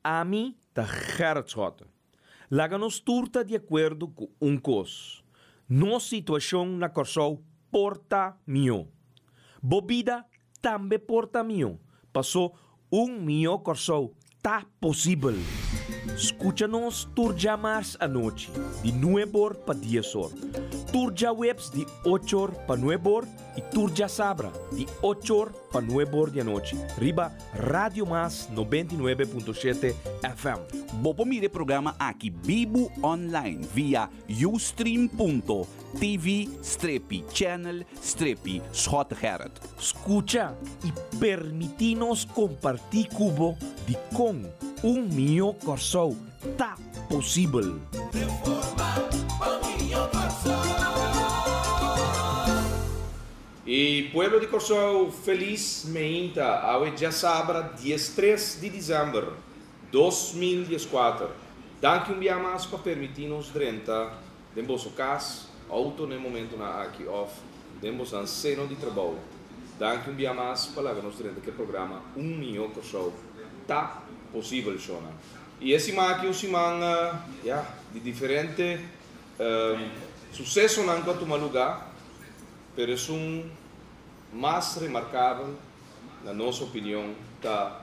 Ami ta Gerrit Schotte. Laga nos tur ta di akuerdo ku un kos, nos situashon na Kòrsou por ta mihó. Bo bida tambe por ta mihó, pasó un mihó Kòrsou ta posibel. Skucha nos tur djamars anochi di nueb'or pa dies'or, tur djaweps di och'or pa nueb'or i tur djasabra di och'or pa nueb'or di anochi riba Radio Mas 99.7 FM. Bo por mira e programa aki bibu online via ustream.tv strepi channel strepi Schottegerrit. Skucha i permití nos kompartí ku bo dikon un mihó Kòrsou ta posibel. E pueblo di Kòrsou felis meinta awe djasabra 13 di desèmber 2014. Danki un bia mas pa permití nos drenta den boso kas, outo na e momentunan aki òf den boso seno di trabou. Danki un bia mas pa laga nos drenta ku e programa Un Mihó Kòrsou ta posibel, shona. I e siman aki un siman ya di diferente susesonan ku a tuma lugá. Pero esun mas remarkabel, na nos opinion, ta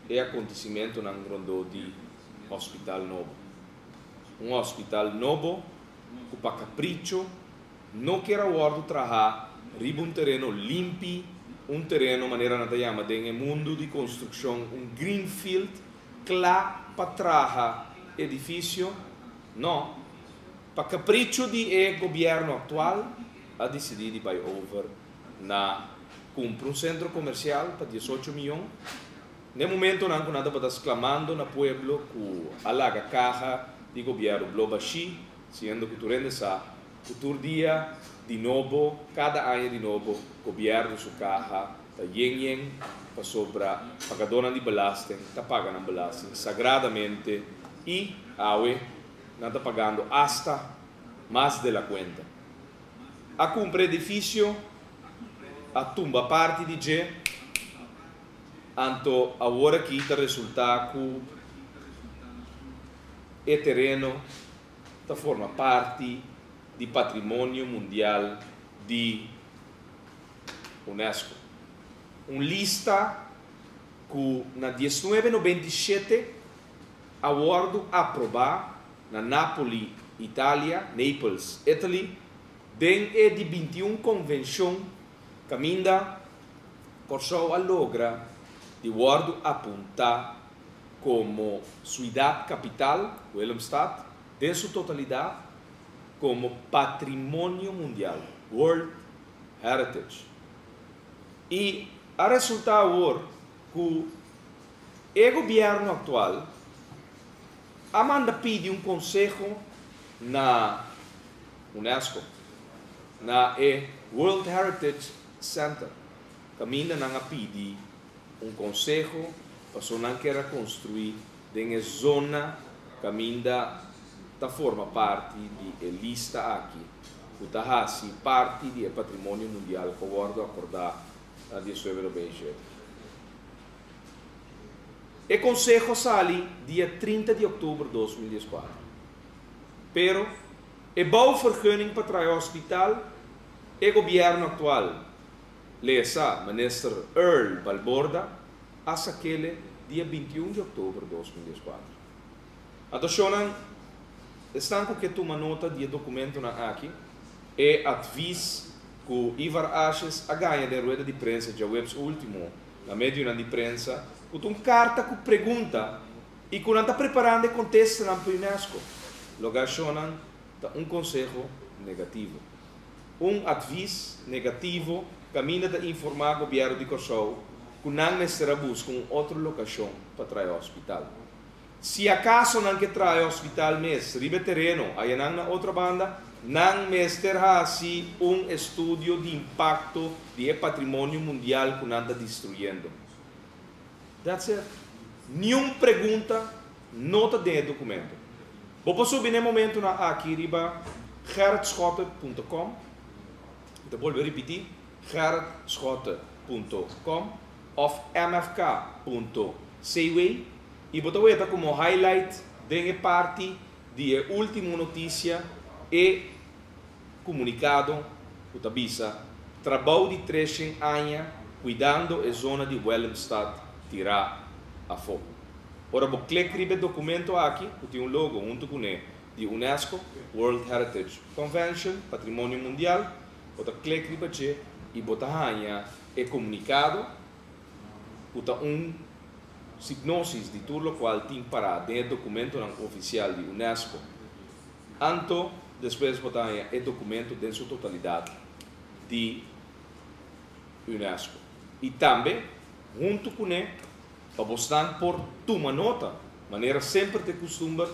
e akontesimentonan rondó di hospital nobo. Un hospital nobo ku pa kapricho no kier a wòrdu trahá riba un tereno limpi, un tereno manera nan ta yama den e mundu di konstrukshon un greenfield, kla pa traha edifisio. No. Pa kapricho di e gobièrnu aktual a disidí di bai over na kumpra un sentro komersial pa 18 mion. Na e momentonan ku nan tabata sklamando na pueblo ku a laga kaha di gobièrnu blo bashí, siendo ku tur hende sa ku tur dia di nobo, kada aña di nobo, gobièrnu su kaha ta yen yen pasobra pagadónan di belasting ta paga nan belasting sagradamente i awe nan ta pagando asta mas de la kuenta. A kumpra edifisio, a tumba parti di dje, anto awor aki ta resultá ku e tereno ta forma parti di patrimonio mundial di UNESCO. Un lista ku na 1997 a wòrdu aprobá na Napoli, Italia, Naples, Italy, den e di 21 konvenshon kaminda Kòrsou a logra di wòrdu apuntá komo suidat kapital, Willemstad, den su totalidat komo Patrimonio Mundial, World Heritage. I a resultá awor ku e gobièrnu aktual a manda pidi un konseho na UNESCO, na e World Heritage Center, kaminda nan a pidi un konseho pasobra nan kier a konstruí den e zona kaminda ta forma parti di e lista aki ku ta hasi parti di e patrimonio mundial ku a wòrdu akordá na 1997. E konseho a sali dia 30 di òktober 2014. Pero e bouwvergunning pa traha e hospital e gobièrnu aktual, lesa minister Earl Balborda, a sak'ele dia 21 di òktober 2014. Anto shonnan, esnan ku ke tuma nota di e dokumentonan aki, e advis ku Ivar Asjes a gaña den rueda di prensa djaweps último na medionan di prensa, ku ta un karta ku pregunta i ku nan ta preparando e kontestanan pa UNESCO. Loga shonnan ta un konseho negativo. Un advis negativo kaminda ta informá gobièrnu di Kòrsou ku nan mester a buska un otro lokashon pa traha e hospital. Si akaso nan ke traha e hospital mes riba e tereno ayanan na otro banda, nan mester hasi un estudio di impakto di e patrimonio mundial ku nan ta destruyendo. That's it. Niun pregunta no ta den e dokumento. Bo por subi na e momentunan aki riba gerritschotte.com, mi ta bolbe ripití, gerritschotte.com òf mfk.cw. I bo ta weta komo highlight den e parti di e último notisia e komunikado ku ta bisa, Trabou di 300 aña kuidando e zona di Willemstad tirá afó. Ora bo click riba e dokumento aki, ku tin un logo huntu kuné di UNESCO, World Heritage Convention, Patrimonio Mundial, bo ta click riba dje i bo ta haña e komunikado ku ta un sinopsis di tur lokual tin pará den e dokumentonan ofisial di UNESCO. Anto despues bo ta haña e dokumento den su totalidat di UNESCO. I tambe huntu kuné pa bosnan por tuma nota, manera semper ta e kustumber,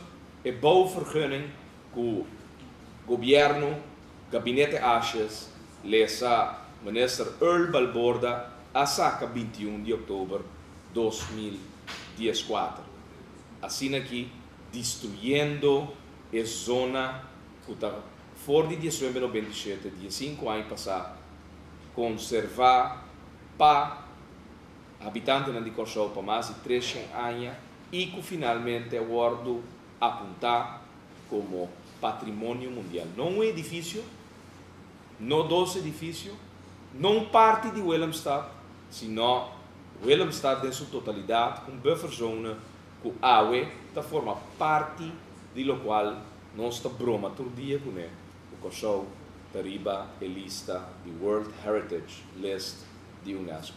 e bouwvergunning ku gobièrnu, Gabinete Asjes, lesa Minister Earl Balborda a saka 21 di òktober 2014. Asina aki destruyendo e zona ku ta for di 1997, 15 aña pasá, konservá pa habitantenan di Kòrsou pa mas di 300 aña i ku finalmente a wòrdu apuntá komo patrimonio mundial. No un edifisio, no dos edifisio, no un parti di Willemstad, sino Willemstad den su totalidat, ku un bufferzone ku awe ta forma parti di lokual nos ta broma tur dia kuné, ku Kòrsou ta riba e lista di World Heritage List di UNESCO.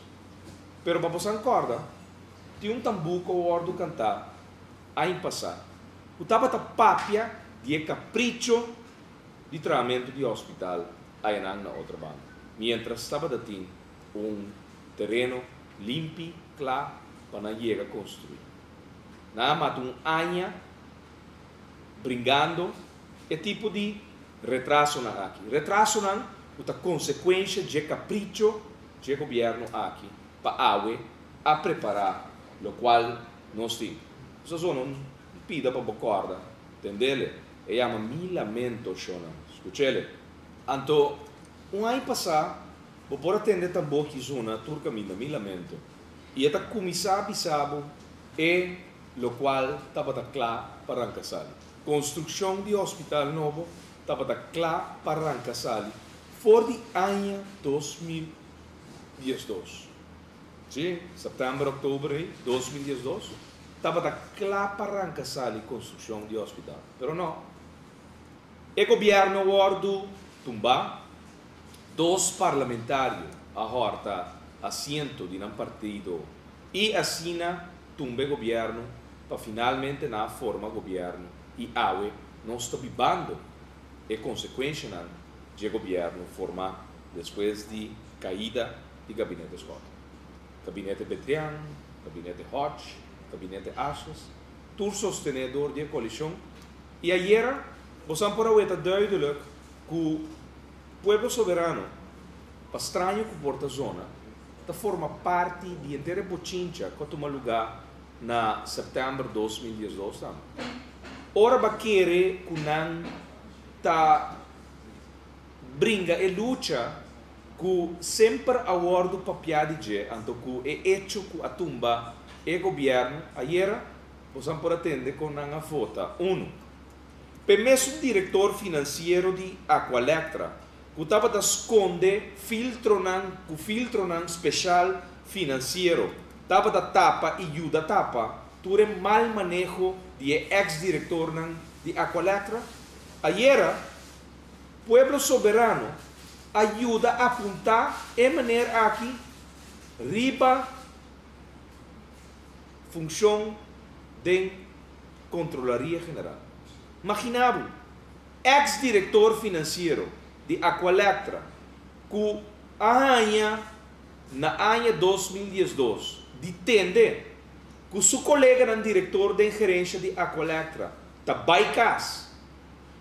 Pero pa boso kòrda, tin un tambú ku a wòrdu kantá aña pasá, ku tabata papia di e kapricho di trahamentu di hospital ayanan na Otrobanda. Mientras tabata tin un tereno limpi, kla, pa nan yega konstruí. Nan a mata un aña bringando e tipo di retrasonan aki. Retrasonan ku ta konsekuensha dje kapricho dje gobièrnu aki pa awe a prepará lokual nos tin. Esaki zona un pida pa bo kòrda, tendele, e yama Mi Lamento shona, skuchele. Anto un aña pasá bo por a tende tambor ki zona tur kaminda, Mi Lamento. I e ta kuminsá bisa bo e lokual tabata kla pa ranka sali. Konstrukshon di hospital nobo tabata kla pa ranka sali for di aña 2012. Sí, sèptèmber, òktober ei, 2012, tabata kla pa ranka sali konstrukshon di hospital. Pero no. E gobièrnu a wòrdu tumbá, dos parlamentario a hòrta asiento di nan partido i asina tumba e gobièrnu pa finalmente nan a forma gobièrnu i awe nos ta bibando e konsekuenshanan dje gobièrnu formá despues di kaida di Gabinete Schotte. Gabinete Betrian, Gabinete Hodge, Gabinete Asjes, tur sostené dor di e koalishon i ayera bosan por a weta duidelijk ku Pueblo Soberano, pa straño ku por ta zona, ta forma parti di henter e bochincha ku a tuma lugá na sèptèmber 2012 tambe. Ora bo a kere ku nan ta bringa e lucha ku semper a wòrdu papiá di dje, anto ku e echo ku a tumba e gobièrnu ayera, bosan por a tende kon nan a vota. Unu. P'e mesun direktor finansiero di Aqualectra ku tabata skonde filtronan ku filtronan speshal finansiero tabata tapa i yuda tapa tur e mal maneho di e eks direktornan di Aqualectra. Ayera Pueblo Soberano a yuda apuntá e meneer aki riba funshon den Kontrolaria General. Maginá bo, eks direktor finansiero di Aqualectra ku a haña na aña 2012 di tende ku su koleganan direktor den gerensha di Aqualectra ta bai kas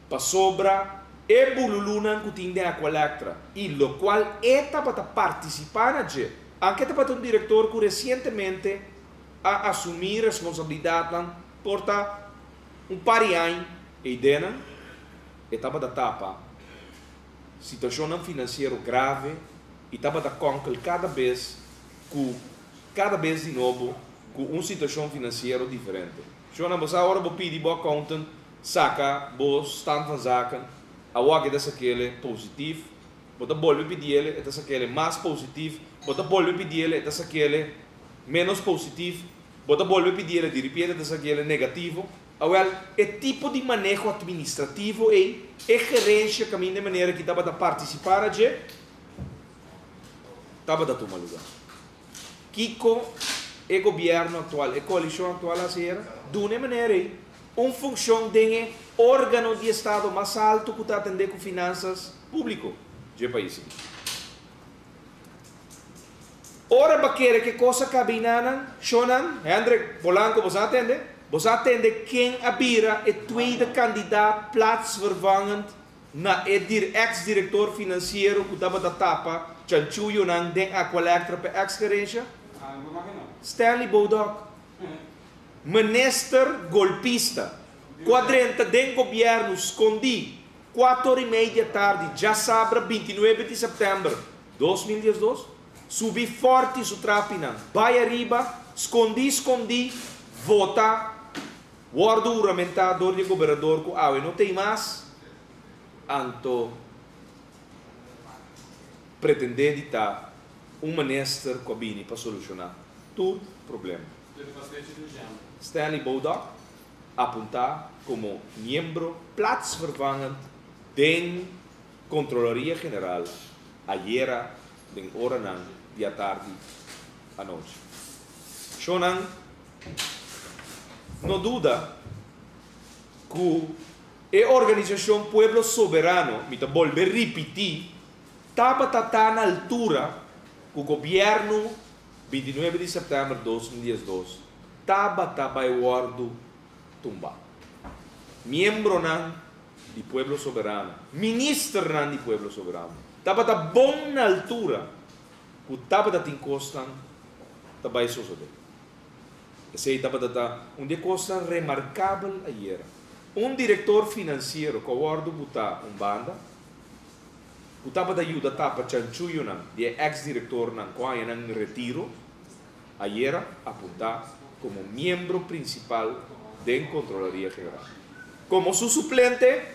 pasobra e bululunan ku tin den Aqualectra i lokual e tabata partisipá na dje, anke tabata un direktor ku resientemente a asumí responsabilidatnan por ta un par di aña eidenan, e tabata tapa situashonnan finansiero grave i tabata kònkel kada bes ku kada bes di nobo. ku un situashon finansiero diferente. Shona, bo sa ora bo pidi bo accountant saka bo stand van zaken, awor aki ta sak'ele positif, bo ta bolbe pidiele, e ta sak'ele mas positif, bo ta bolbe pidiele, e ta sak'ele menos positif, bo ta bolbe pidiele, diripiente e ta sak'ele negativo. Awel, e tipo di maneho administrativo ei, e gerencia caminda e manera ki tabata participa na dje, tabata tuma luga. Kico e gobierno actual, e coalicion actual a haci era? Duna e manera ei un funcion den e organo di estado mas alto cu ta atende cu finanzas publico dje pais aki. Ora ba kere ke kos a kabina nan, shonan, Hendrik, Polanco, boso a tende? Boso a tende ken a bira e tweede kandidaat plaatsvervangend na e dir ex direktor finansiero ku tabata tapa chanchuyonan den Aqualectra pa ex gerensha? Stanley Boudok. Minister golpista ku a drenta den gobièrnu skondí kuator i mei di atardi djasabra 29 di sèptèmber 2012, Subi forti su trapinan, bai ariba, skondí skondí, vota, wòrdu huramentá dor di e gobernador ku awe no tei mas, anto pretendé di ta un minister ku a bini pa solushoná tur problema. Stanley Boudok apuntá komo miembro plaatsvervangend den Kontroloria General ayera den oranan di atardi anochi. Shonnan no duda ku e organisashon Pueblo Soberano, mi ta bolbe ripití, tabata ta na altura ku gobièrnu 29 di sèptèmber 2012 tabata bai wòrdu tumba. Miembronan di Pueblo Soberano, ministernan di Pueblo Soberano, tabata bon na altura ku tabata tin kosnan ta bai sosodé. Esei tabata ta un di e kosnan remarkabel ayera. Un direktor finansiero ku a wòrdu butá un banda, ku tabata yuda tapa chanchuyonan di e eks-direktornan ku a haña nan retiro, ayera apuntá komo miembro prinsipal den Kontrolaria General. Komo su suplente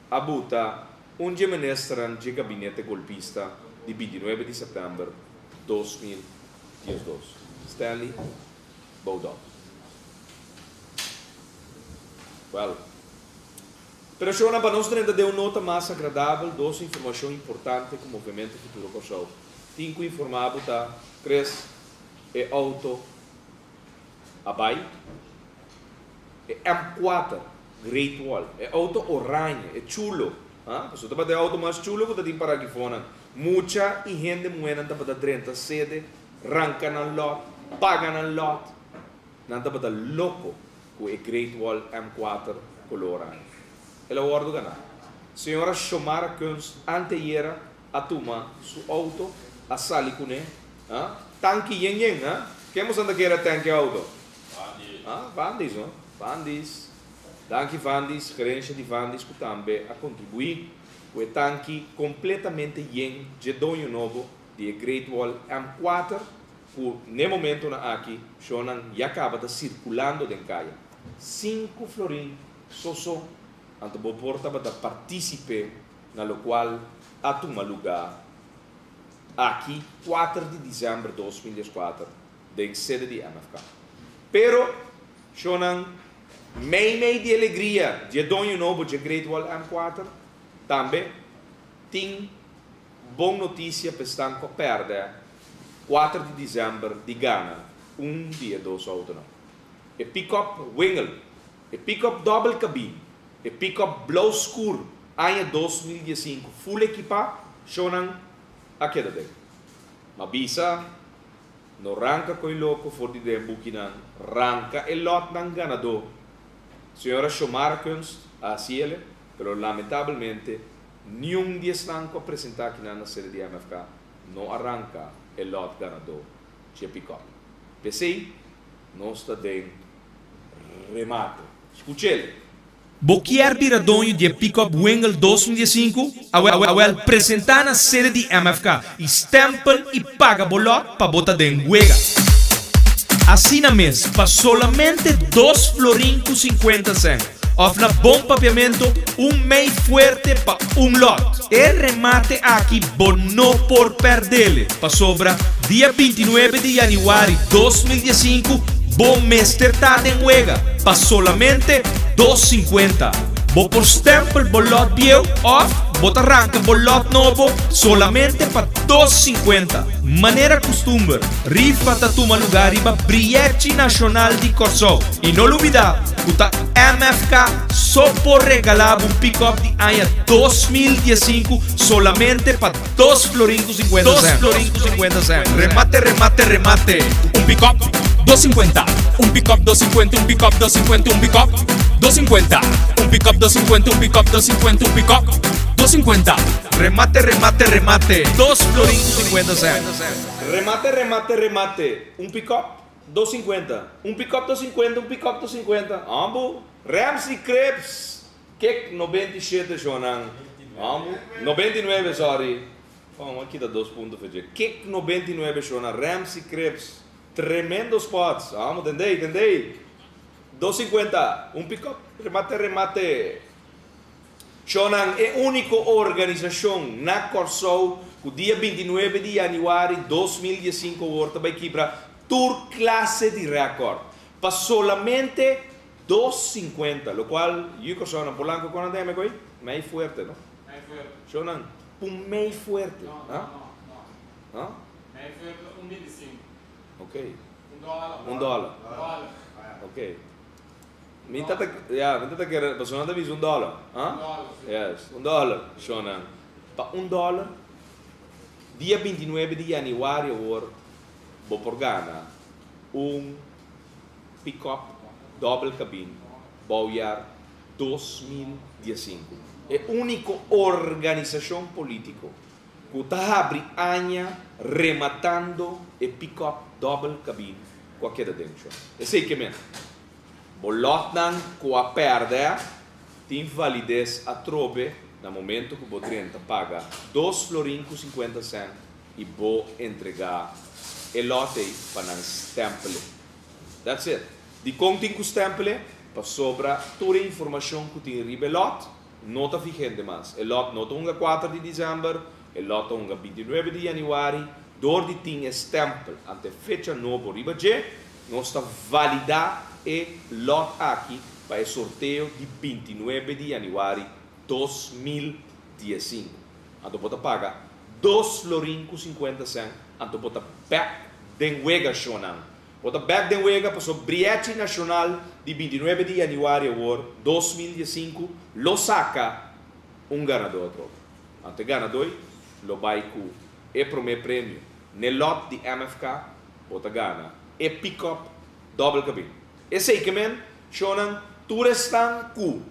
a buta un dje ministernan dje gabinete golpista di 29 di sèptèmber 2012, Stanley Boudot. Wèl, pero shownan pa nos drenta den un nota mas agradabel, dos informashon importante ku Movementu Futuro Kòrsou tin ku informá bo ta, Chris, e outo a bai. E M4 Great Wall, e auto oranje, e chulo, ha? Pasobra tabata e auto mas chulo ku ta tin para akifonan. Mucha i hende muhénan tabata drenta sede, ranka nan lòt, paga nan lòt. Nan tabata loko ku e Great Wall M4 koló oranje. El a wòrdu ganá. Señora Shomara Kunst anteyera a tuma su auto, a sali kuné, ha? Tanki yen yen, ha? Ken boso ta kere tanki auto? Ah, Vandis, no? Vandis. Danki Vandis, gerencia di Vandis cu tambe a contribui cu e tanki completamente yen dje doño nobo di e Great Wall M4 cu n'e momentonan aki shownan ya caba ta circulando den caya. Cinco florin so so, anto bo por tabata participe na locual a tuma luga aki 4 di december 2014. Den sede di MFK. Pero, shownan, mei mei di alegria dje doño nobo dje Great Wall M4, tambe tin bon notisia pa esnan ku a pèrdè 4 di desèmber di gana un di e dos outonan. E pickup Wingel, e pickup dòbel kabin, e pickup blou skur aña 2015 full ekipá, shownan a keda den. Ma bisa No ranka koe loko for di den bukinan, ranka e lòtnan ganadó. Señora Xiomara Kunst a hasi ele, pero lamentabelmente niun di esnan ku a presentá akinan na sede di MFK no a ranka e lòt ganadó dje pikòp. P'esei nos ta den remate. Skuch'el! Bo kier bira doño di e Pickup Wingle 2015? Awel, presenta na sede di MFK y stempel y paga bo lot pa bo ta den wega. Asina mes, pa solamente 2 florin ku 50 cent. Of na bon papiamento, un mei fuerte pa un lot. E remate aki bo no por perdele. Pasobra, dia 29 di januari 2015, bo mester ta den wega. Pa solamente 2,50. Bo por stempel bo lot bieu of bo ta ranca bo lot nobo solamente pa 2,50. Manera custumber, rifa ta tuma lugar riba Briechi Nacional di Corsou. Y no lubida, cu ta MFK so por regala un pick-up di aña 2015 solamente pa 2 florin cu 50 2 cent. Florin cu 50 cent. Remate, remate, remate. Un pick-up, 250. Un pick-up, 250. Un pick-up, 250. Un pick-up, 250. Un pick-up, 250. Un pick-up, 250. Un pick-up, 250. Remate, remate, remate. 2 florin cu 50 cent. Remate, remate, remate. Un pick-up, 250. Un pick-up, 250. Un pick-up, 250. Ambo. Ramsey Crepes. Kick 97, shonan. Ambo. 99, sorry. Oh, aki ta 2 punto fece. Kick 99, shonan. Ramsey Crepes. Tremendo spots. Vamos, tendei, tendei. 250. Un pick-up. Remate, remate. Shonan e unico organisacion na Corsou cu dia 29 di januari 2015 awor bay kibra tur clase di record. Pa solamente 2,50, lo cual yo Corsou na Polanco con andeme coi, mei fuerte, no? Mei fuerte. Shonan, un mei fuerte. No, Ah? no, no. Ah? Mei fuerte, 1,25. Ok. $1. $1. $1. Ok. Mi tata, ja, mi tata kier, persona ta bisa $1. Ah? $1, si. Yes, $1, shonan. Pa $1, dia 29 di januari awor, bo por gana un pick-up double cabin bouwjaar 2015. E unico organisacion politico cu ta habri aña rematando e pick-up double cabin cu a keda den. Esey kiermen. Bo lotnan cu a perde tin validez atrobe na momento cu bo drenta paga 2 florin cu 50 cent y bo entrega e lote pa nan stempel. That's it. Di con tin cu stempel pasobra tur informacion cu tin riba lot no ta vigente mas. E lot no ta un 4 di december, e lot ta un 29 di januari, door di tin stempel ante fecha nobo riba dje, nos ta valida e lot aki pa e sorteo di 29 di januari 2015. Anto bo ta paga 2 florin cu 50 cent, anto bo ta back den wega, shonan. Bo ta back den wega paso Briechi Nacional di 29 di januari awor 2015 lo saca un ganador atrobe. Anto ganador lo bay cu e prome premio. Ne lot di MFK bo ta gana e pick-up double cabin. Esey kiermen, shonan, tur esnan cu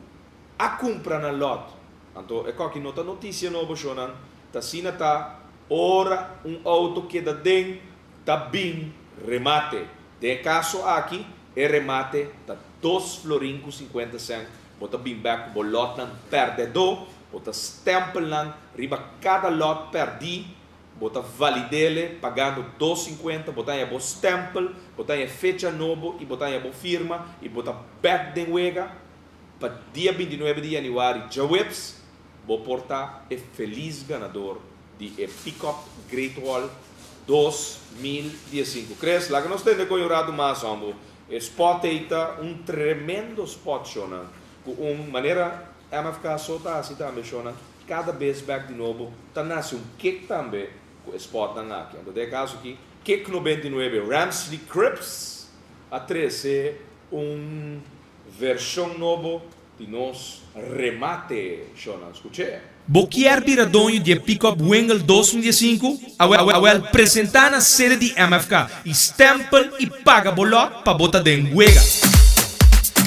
a cumpra nan lot. Anto, e aki no ta noticia nobo, shonan, ta sina ta ora un auto keda den ta bin remate. Den caso aki, e remate ta 2 florin cu 50 cent. Bo ta bin back bo lot nan perdedo, bo ta stempel nan riba cada lot perdi, bo ta validele pagando 2,50, bo ta bo stempel, bo ta fecha nobo y bo ta bo firma y bo ta back den wega pa dia 29 di januari, djaweps, bo por ta e feliz ganador di e Pickup Great Wall 2015. Chris, laga nos tende cu rato mas, ambo. E spot ey ta un tremendo spot, shona. Cu un manera MFK so ta asina tambe, shona. Cada bes back di nobo, ta nace un kick tambe cu e spot nan aki. Anto, den caso aki, Kick 99, Ramsey Crips, a trece un version nobo di nos remate, shona. Scucha. Bo kier bira doño di pick-up Wingle 2015? Awel, presenta na sede di MFK y stempel y paga bo lot pa bo ta den wega.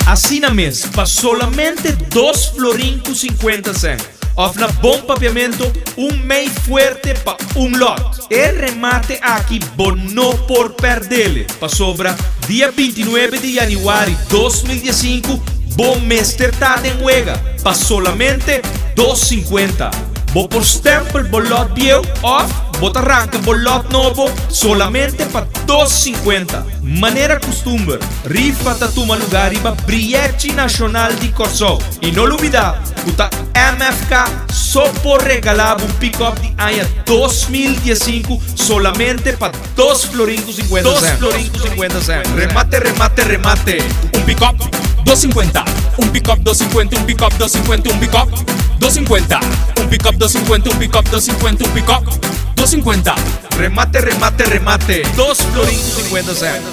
Asina mes, pa solamente 2 florin cu 50 cent. Of na bon papiamento, un mei fuerte pa un lot. E remate aki bo no por perdele. Pasobra, dia 29 di januari 2015, bo mester ta den wega. Pa solamente 2,50. Bo por stempel bo lot bieu of Bo ta ranka bo lòt nobo solamente pa 2,50. Manera kustumber, rifa ta tuma lugá riba Brièchi Nashonal di Kòrsou. I no lubidá ku ta MFK so por regalá bo un pikòp di aña 2015 solamente pa dos florin ku sinkuenta Dos sènt. florin ku sinkuenta sènt. Remate, remate, remate! Un pikòp, 2,50. Un pikòp, 2,50. Un pikòp, 2,50. Un pikòp, 2,50. Un pikòp, 2,50. Un pikòp, 2,50. Un pikòp, 2,50. Remate, remate, remate! Dos florin ku sinkuenta sènt.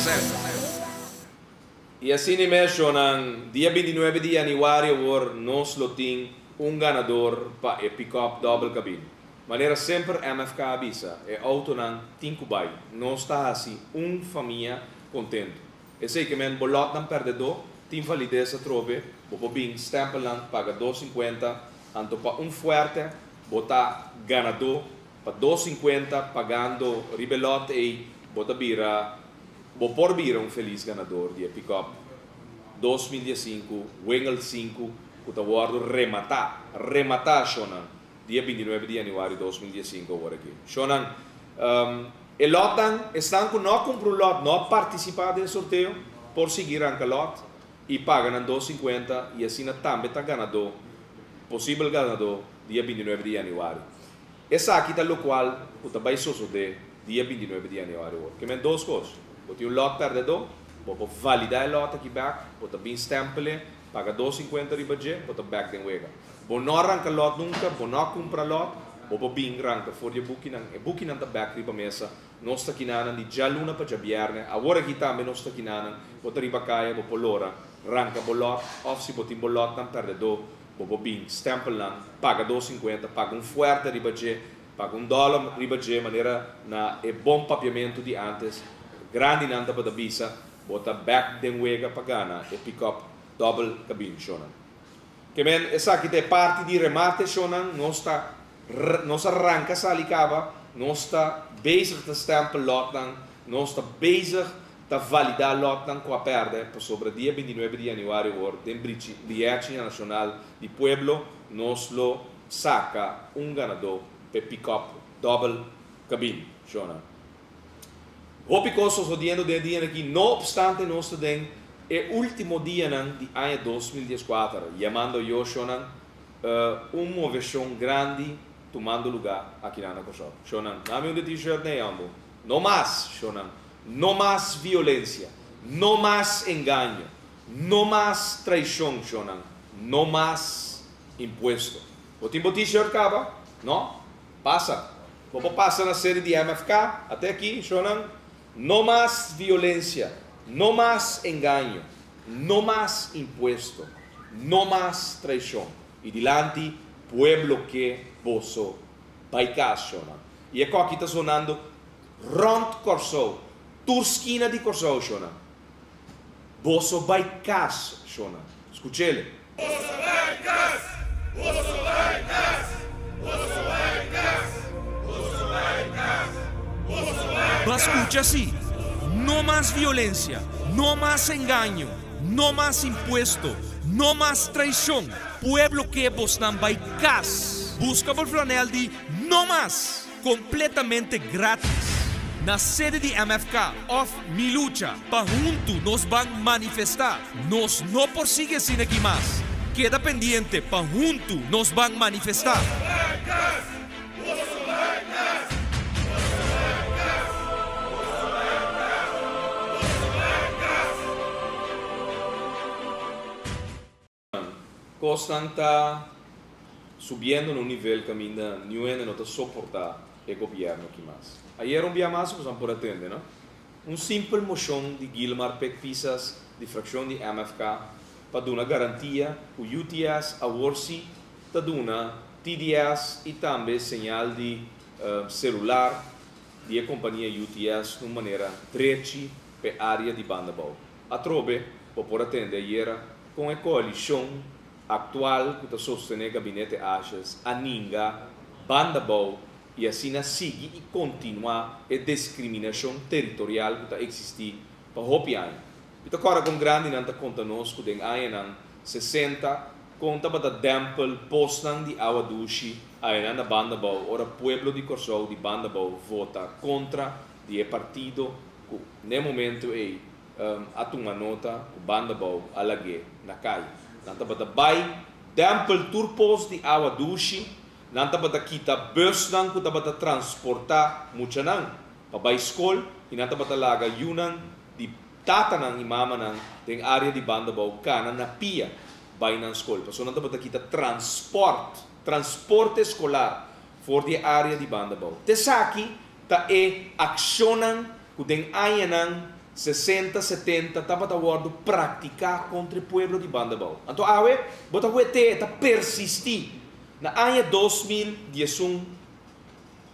I asina mes, shonnan, dia 29 di yanüari awor nos lo tin un ganador pa e pick-up double cabin. Manera semper MFK a bisa, e outonan tin ku bai. Nos ta hasi un famia kontentu. Esei ke men bo lòtnan pèrdedó, tin valides atrobe, bo por bin stèmpel nan, paga 2,50, anto pa un fuerte bo ta ganadó pa 2,50 pagando riba e lòt ei, bo ta bira, bo por bira un felis ganador di e pick-up 2015 Wingel 5 ku ta wòrdu rematá, rematá shonnan, dia 29 di yanüari 2015 awor aki. Shonnan, e lòtnan, esnan ku no a kumpra un lòt, no a partisipá den sorteo, por sigui ranka lòt i paga nan 2,50 i asina tambe ta ganadó, posibel ganadó, dia 29 di yanüari. Esaki ta lokual ku ta bai sosodé dia 29 di yanüari awor. Ke men dos kos. Bo tin un lòt pèrdedó, bo por validá e lòt aki bèk, bo ta bin stèmpel e, paga 2,50 riba dje, bo ta bèk den wega. Bo no a ranka lòt nunka, bo no a kumpra lòt, bo por bin ranka for di e bukinan. E bukinan ta bèk riba mesa. Nos ta kinanan di djaluna pa djabièrnè. Awor aki tambe nos ta kinanan. Bo ta riba kaya, bo por lora, ranka bo lòt, òf si bo tin bo lòtnan pèrdedó, bo por bin stèmpel nan, paga 2,50, paga un fuerte riba dje, paga un dòler riba dje, manera na e bon papiamentu di ántes, grandinan tabata bisa, bo ta bèk den wega pa gana e pick-up double cabin, shonnan. Ke men esaki ta e parti di remate, shonnan, nos ta nos a ranka sali kaba, nos ta bezig ta stèmpel lòtnan, nos ta bezig ta validá lòtnan ku a pèrdè, pasobra dia 29 di yanüari awor den Brièchi Nashonal di Pueblo nos lo saka un ganadó p'e pick-up double cabin, shonnan. Hopi kos sosodiendo den e dianan aki, no opstante nos ta den e último dianan di aña 2014, yamando yo, shonnan, un moveshon grandi tumando lugá aki na Kòrsou. Shonnan, dame un de t-shirt nee, ambo. No mas, shonnan. No mas violensia. No mas engaño. No mas traishon, shonnan. No mas impuesto. Bo tin bo t-shirt kaba? No? Pasa. Bo por pasa na sede di MFK, ate aki, shonnan. No mas violensia. No mas engaño. No mas impuesto. No mas traishon. I dilanti, pueblo ke boso bai kas, shonnan. I e koki ta sonando rònt Kòrsou, tur skina di Kòrsou, shonnan. Boso bai kas, shonnan. Skuch'ele. Boso bai kas! Boso bai kas! Boso bai kas! Boso bai kas! Boso bai Ba kas! skucha si, no mas violensia, no mas engaño, no mas impuesto, no mas traishon. Pueblo ke bosnan bai kas. Buska bo flanèl di No Mas! Kompletamente grátis na sede di MFK òf Mi Lucha pa huntu nos ban manifestá. Nos no por sigui asina aki mas. Keda pendiente pa huntu nos ban manifestá. Bai kas! Boso bai kas! Boso bai kas! Boso bai kas! Boso bai kas! Kosnan ta subiendo na un nivel kaminda niun hende no ta soportá e gobièrnu aki mas. Ayera un bia mas boso por a tende, no? Un simpel moshon di Gilmar Pik Pisas di frakshon di MFK pa duna garantia ku UTS awor sí ta duna TDS i tambe señal di selular di e kompania UTS na un manera drechi p'e área di Banda Bou. Atrobe bo por a tende ayera kon e koalishon aktual ku ta sostené gabinete Asjes a ninga Banda Bou i asina sigui i kontinuá e diskriminashon teritorial ku ta eksistí pa hopi aña. Mi ta kòrda kon grandinan ta konta nos ku den añanan 60 kon tabata dèmpel posnan di awa dushi. Aynan na Banda Bou ora pueblo di Kòrsou di Banda Bou vota kontra di e partido ku n'e momento ei a tuma nota ku Banda Bou a lag'é na kaya. Nan tabata bai dèmpel tur pos di awa dushi, nan tabata kita bùsnan ku tabata transportá muchanan pa bai skol i nan tabata laga yunan di tatanan i mamanan den área di Banda Bou kana na pia bai nan skol pasobra nan tabata kita transpòrt, transporte eskolar, for di e área di Banda Bou. T'esaki ta e akshonnan ku den añanan sesenta, setenta tabata wòrdu praktiká kontra e pueblo di Banda Bou. Anto awe bo ta wete e ta persistí. Na aña 2011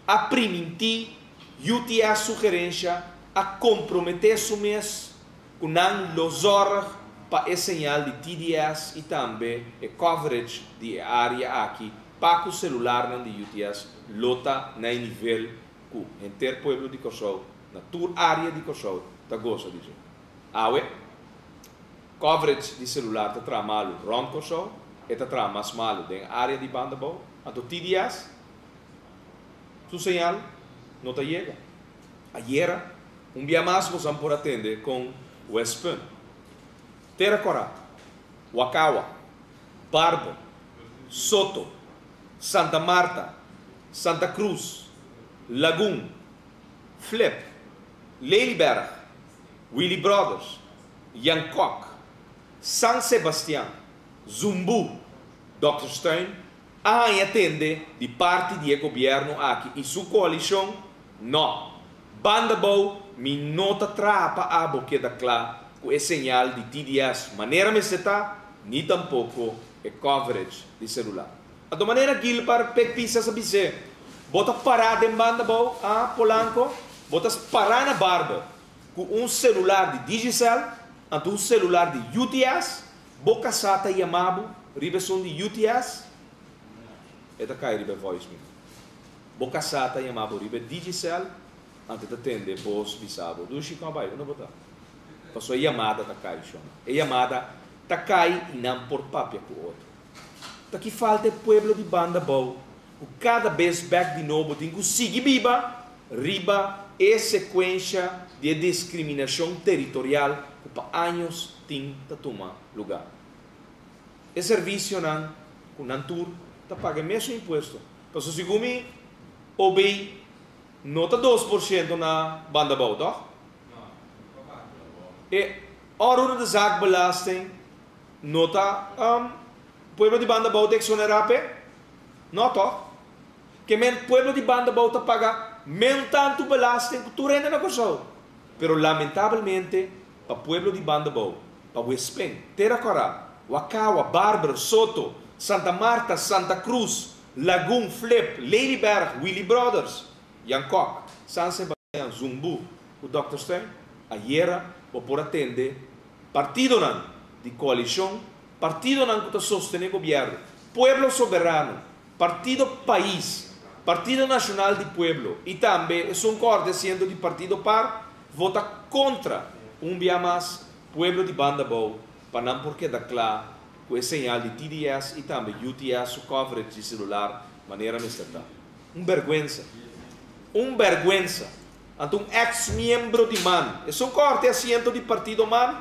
a primintí UTS su gerensha a komprometé su mes ku nan lo zòrg pa e señal di TDS i tambe e coverage di e área aki pa ku selularnan di UTS lo ta na e nivel ku henter pueblo di Kòrsou na tur área di Kòrsou ta gosa di dje. Awe, coverage di selular ta traha malu rònt Kòrsou, e ta traha mas malu den área di Banda Bou, anto TDS su señal no ta yega. Ayera, un bia mas bosan por a tende kon Westpunt, Tera Kòrá, Wakawa, Barber, Soto, Santa Marta, Santa Cruz, Lagun, Flip, Lelyberg, Willy Brothers, Jan Kok, San Sebastian, Zumbu, Dokterstuin a haña tende di parti di e gobièrnu aki i su koalishon, No. Banda bou mi no ta traha pa abo keda kla ku e señal di TDS manera mester ta, ni tampoko e coverage di celular. Anto manera Gilbar Pek Pisas a bis'é, Bo ta pará den banda bou, ah, Polanco? Bo ta pará na Barber ku un celular di Digicel, anto un celular di UTS, bo kasá ta yama bo riba esun di UTS? E ta kai riba e voicemail. Bo kasá ta yama bo riba e Digicel, anto e ta tende bos bisa bo, Dushi, kon a bai? Unda bo ta? Pasobra e yamada ta kai, shon. E yamada ta kai i nan por papia ku otro. Ta ki falta e pueblo di banda bou ku kada bes bek di nobo tin ku sigui biba riba e sekuensha di e diskriminashon teritorial ku pa años tin ta tuma lugá. E servisionan ku nan tur ta paga e mesun impuesto. Pasobra segun mi OB no ta 2% na banda bou, tòg? E onroerende zaakbelasting no ta pueblo di banda bou ta eksonerá p'e? No tòg? Ke men pueblo di banda bou ta paga men tantu belasting ku tur hende na Kòrsou. Pero lamentabelmente pa pueblo di banda bou, pa Wespen, Tera Kòrá, Wakawa, Barber, Soto, Santa Marta, Santa Cruz, Lagun, Flip, Lelyberg, Willy Brothers, Jan Kok, San Sebastian, Zumbu ku Dokterstuin, ayera bo por a tende partidonan di koalishon, partidonan ku ta sostené gobièrnu, Pueblo Soberano, Partido Pais, Partido Nashonal di Pueblo i tambe esun ku òrde asiento di Partido par vota kontra un bia mas pueblo di Banda Bou pa nan por keda kla ku e señal di TDS i tambe UTS su coverage di selular manera mester ta. Un bèrgwensa. Un bèrgwensa. Anto un ex miembro di man, esun ku òrde asiento di Partido man,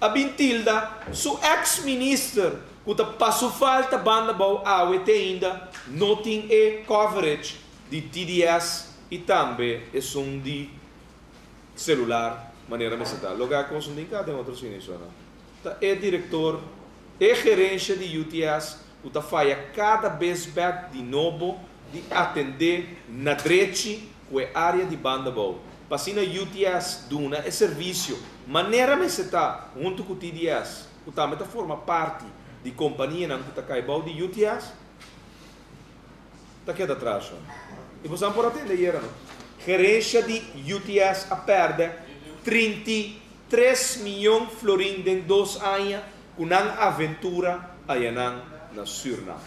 a bin tilda su ex minister ku ta pa su falta banda bou awe te ainda no tin e coverage di TDS i tambe esun di celular manera mester ta. Loke a konsumí ka den otro sinisonan ta e direktor, e gerensha di UTS ku ta faya kada bes bek di nobo di atendé na drechi ku e área di banda bou pa asina UTS duna e servisio manera mester ta huntu ku TDS ku tambe ta forma parti di kompanianan ku ta kai bou di UTS ta keda tras shon. I boso por a tende ayera no? Gerensha di UTS a pèrdè 33 mion florin den dos aña ku nan aventura ayanan na Sürnam.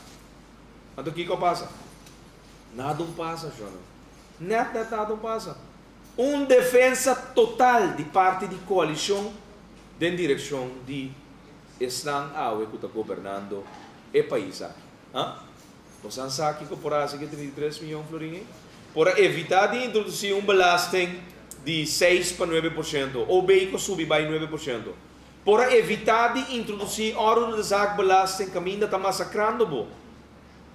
Anto kiko a pasa? Nada un pasa, shon. Nèt nèt nada un pasa. Un defensa total di parti di koalishon den direkshon di esnan awe ku ta gobernando e pais aki. Ha? Boso sa kiko por a hasi ku e 33 mion florin ei? Por a evitá di introdusí un belasting di 6 pa 9% OB ku subi bai 9%. Por a evitá di introdusí onroerende zaakbelasting kaminda ta masakrando bo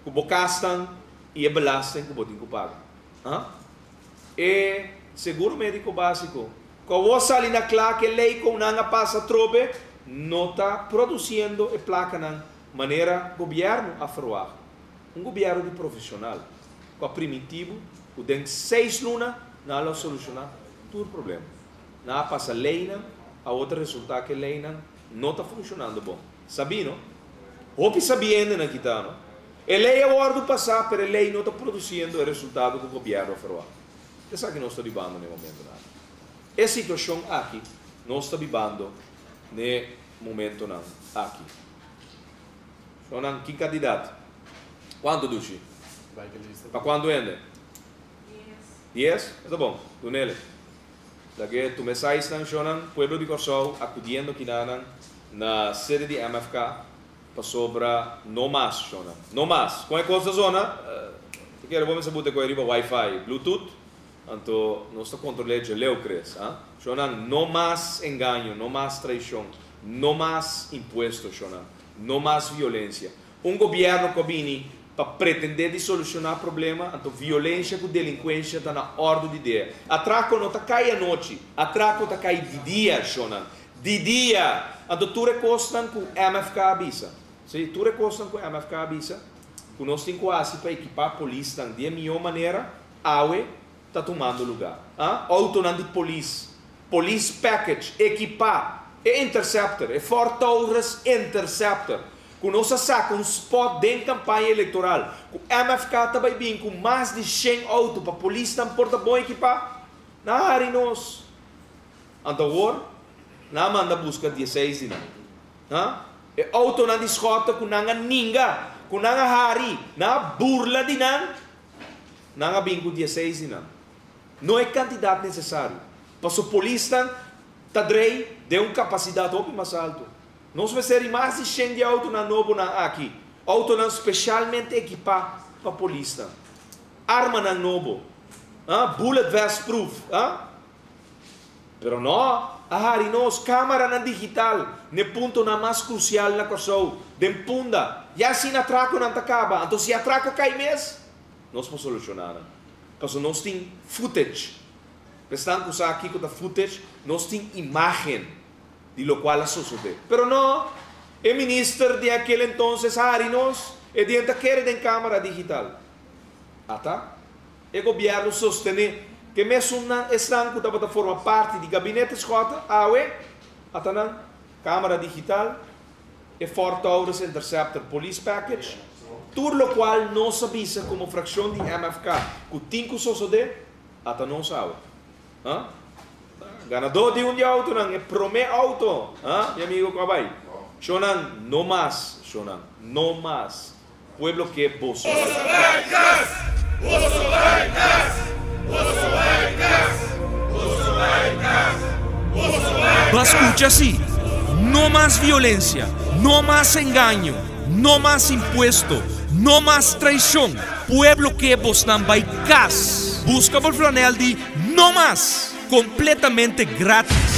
ku bo kasnan i e belasting ku bo tin ku paga. Ha? E seguro médiko básiko ku awor sali na kla ku e lei ku nan a pasa atrobe no ta produsiendo e plakanan manera gobièrnu a ferwagt. Un gobièrnu di profeshonal ku a primintí bo ku den seis luna nan a lo solushoná tur problema. Nan a pasa leinan, awor ta resultá ku e leinan no ta funshonando bon. Sabí no? Hopi sabí hende nan kita no? E lei a wòrdu pasá pero e lei no ta produsiendo e resultado ku gobièrnu a ferwagt. Esaki nos ta bibando na e momentonan aki. E situashon aki nos ta bibando n'e momentonan aki. Shownan, ki kantidat? Kuantu dushi? Pa kuantu hende? Dies. E ta bon. Dunele. Lag'e tuma e saisnan, shownan, pueblo di Kòrsou akudiendo kinanan na sede di MFK pasobra no mas, shownan. No mas. Kon e kos ta zona? Ta kere bo mester buta e koe riba wifi, bluetooth, anto nos ta kontrol'é dje leu, kres, ah? Shownan, no mas engaño, no mas traishon. No mas impuesto, shownan. No mas violencia. Un gobierno cu a bini pa pretende di soluciona problema, anto violencia cu delincuencia ta na ordo di dia. Atraco no ta cay anochi, atraco ta cay di dia, shownan. Di dia! Anto tur e cosnan cu MFK a bisa, si, tur e cosnan cu MFK a bisa, cu nos tin cu haci pa equipa polisnan di e miho manera, awe ta tumando lugar. A Autonan di polis, police package, ekipá, e Interceptor, e Ford Taurus Interceptor, ku nos a saka un spot den kampaña elektoral, ku MFK ta bai bin ku mas di shen auto pa polisnan por ta bon ekipá, nan a hari nos. Anto awor, nan a manda buska dieseis di nan. Ha? E autonan di Schotte ku nan a ninga, ku nan a hari, nan a burla di nan, Nan a bin ku dieseis di nan. No e kantidat nesesario, paso polisnan ta drei den un kapasidat hopi mas altu. Nos mester di mas di shen di outonan nobonan aki, outonan speshalmente ekipá pa polisnan, armanan nobo, bullet vest proof, Pero no a hari nos kamaranan digital n'e puntonan mas krusial na Kòrsou, den Punda. Ya asina atrakonan ta kaba. Anto si atrako kai mes, nos por solushoná nan. Pasobra nos tin footage. Pa esnan ku sa kiko ta footage, nos tin imágen di lokual a sosodé. Pero no, e minister di akel entonces a hari nos, e di ta kere den kamara digital. Ata. E gobièrnu sostené ku e mesunnan esnan ku tabata forma parti di gabinete Schotte awe a ta nan kámara digital, e Ford Taurus Interceptor Police Package, tur lokual nos a bisa komo frakshon di MFK ku tin ku sosodé, a ta nos awe. Ha? Ganadó di un di outonan, e promé outo, ha, mi amigo ku a bai. Shownan, no mas, shownan, no mas. Pueblo ke boso. Boso bai kas! Boso bai kas! Boso bai kas! Boso bai kas! Boso bai Ba kas! skucha si, No mas violensia, no mas engaño, no mas impuesto, no mas traishon. Pueblo ke bosnan bai kas. Buska bo flanel di No Mas! Kompletamente gratis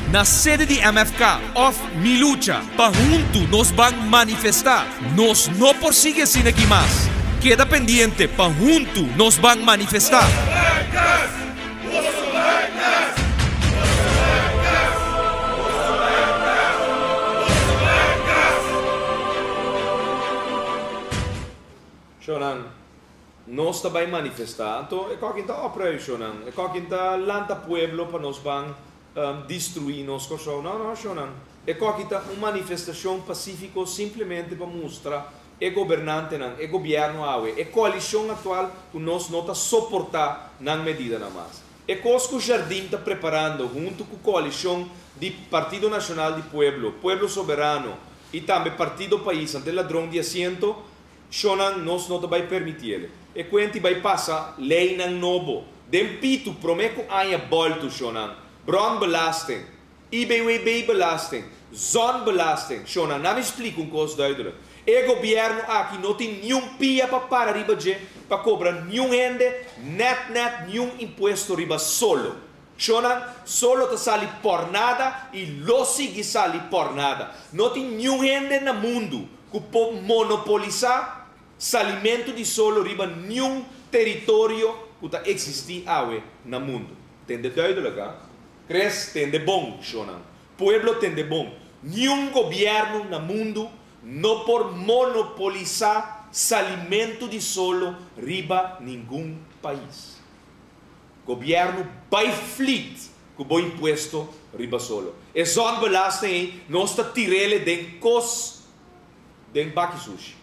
na sede di MFK òf Mi Lucha pa huntu nos ban manifestá. Nos no por sigui asina aki mas. Keda pendiente pa huntu nos ban manifestá. Shownan, Nos ta bai manifestá. Anto e kokin ta opruim, shownan. E kokin ta lanta pueblo pa nos ban destruí nos Kòrsou. No, no, shownan. E koki ta un manifestashon pasífiko simplemente pa mustra e gobernantenan, e gobièrnu awe, e koalishon aktual ku nos no ta soportá nan medidanan mas. E kos ku Jardim ta preparando huntu ku koalishon di Partido Nashonal di Pueblo, Pueblo Soberano i tambe Partido Pais ante ladron di asiento, Shonnan nos no ta bai permitiele. E kuenti bai pasa leinan nobo den pitu prome ku aña boltu shonnan. Bronbelasting, IBWB-belasting, Zonbelasting. Shona, laga mi splika un kos duidelijk. E gobièrnu aki no tin niun pia pa para riba dje, pa kobra niun hende, net net niun impuesto riba solo. Shona, solo ta sali por nada i lo sigui sali por nada. No tin niun hende na mundu ku por monopolisá salimentu di solo riba niun teritorio ku ta eksistí awe na mundu. Tende duidelijk, ha? Chris, tende bon, shona. Pueblo tende bon. Niun gobièrnu na mundu no por monopolisá salimentu di solo riba ningun pais. Gobièrnu bai flit ku bo impuesto riba solo. E zonbelasting ei, nos ta tir'é den kos den baki sushi.